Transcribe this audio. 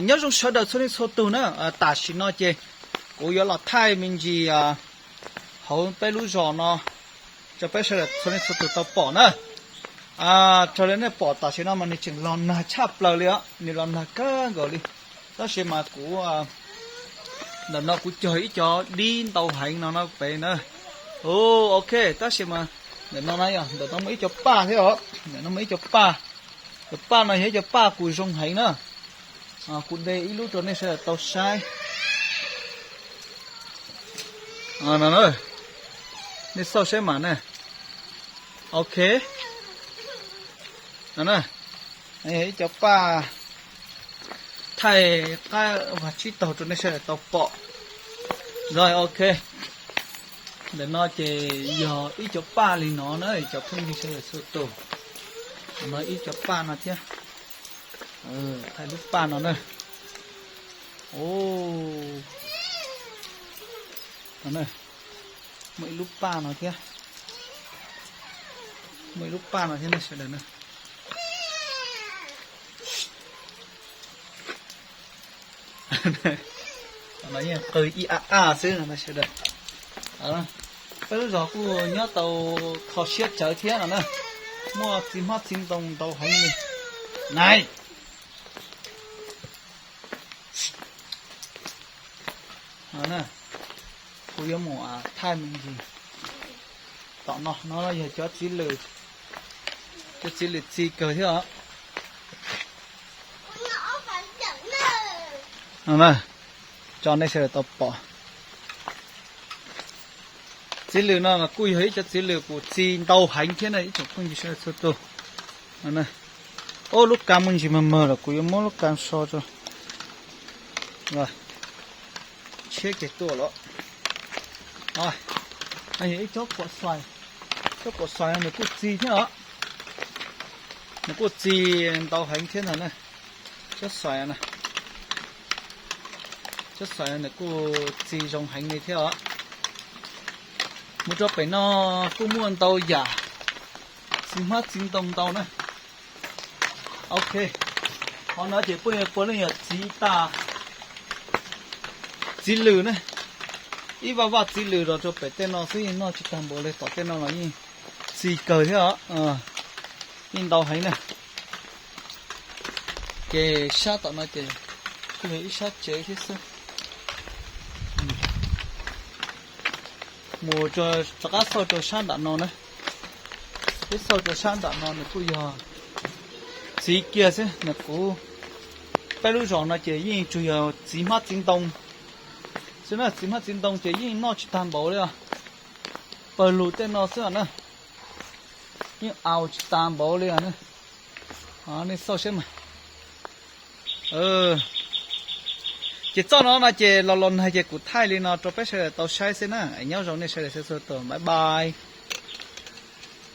Nyob zoo sawv daws txhua leej txhua tus na, tam sim no ces kuv yuav los thaij me ntsis hauv peb lub zos no rau peb sawv daws txhua leej txhua tus tau pom na. Raws li nej pom tam sim no mas nws tseem los nag tshaj plaws li os, nws los nag kawg nkaus li. Tab sis mas kuv, ntawm no kuv cog ib cov dib ntau heev no no pem na. Ok, tab sis mas ntawm no na yog ntawm no muaj ib co paj thiab os, ntawm no muaj ib co paj. Cov paj no yog ib co paj kuj zoo heev na. Kuv de ib lub rau nej sawv daws tau saib. Nej xauj saib mas na. Ok. Ib co paj thaij qab vag tsib taug rau nej sawv daws tau pom. Rồi ok. Ntawm no ces yog ib co paj li no na cov phooj ywg sawv daws txhua tus. No ib co paj no thiab. Thaij lub paj no na. Muaj ib lub paj no thiab. Muaj ib lub paj no thiab na sawv daws na. Qw ib a a xwb no sawv daws. Peb lub zos kuj nyob tau kho siab tsawv thiab no na. Muaj txiv hmab txiv ntoo ntau heev li. Nai. Kuv yuav mus thaij me ntsis. Tom no no yog cov txiv lws, cov txiv lws txi kawg thiab os. Tso nej sawv daws tau pom. Txiv lws no mas kuj yog ib cov txiv lws kuj txi ntau heev thiab na ib tsoom phooj ywg sawv daws txhua tus. Ob lub kas muaj ntsis mag mag los kuv yuav muab lub kas so rau. Tshiab ces tuaj los. Yog ib cov kuam xoais, cov kuam xoais nws kuj txi thiab os. Nws kuj txi ntau heev thiab ntag na. Cov xoais, cov xoais nws kuj txi zoo heev li thiab os. Mus rau pem no kuj muaj ntau yam txiv hmab txiv ntoo ntau na. Ok, qhov no ces puab puav leej yog txiv tas, txiv lws na. Ib vaj vaj txiv lws los rau pem tej no xwb yeej noj tsis tag npaum li, tom tej no los yeej txi kawg thiab os. Yeej ntau heev na. Ces sab tom no ces kuj yog ib sab tsev thiab xwb. Mus rov qab xauj rau sab nram no na. Peb xauj rau sab nram no nws kuj yog txiv kiag xwb na. Kuv, peb lub zos no ces yeej tsuas yog txiv hmab txiv ntoo xwb na. Txiv hmab txiv ntoo ces yeej noj tsis tag npaum li os. Pawg lug tej no xwb na, yeej aus tsis tas npaum li os. Nej xauj saib mas. Ces txoj no no ces los los nag ces kuv thaij li no rau peb sawv daws tau saib xwb na. Nyob zoo nej sawv daws txhua tus, bye bye.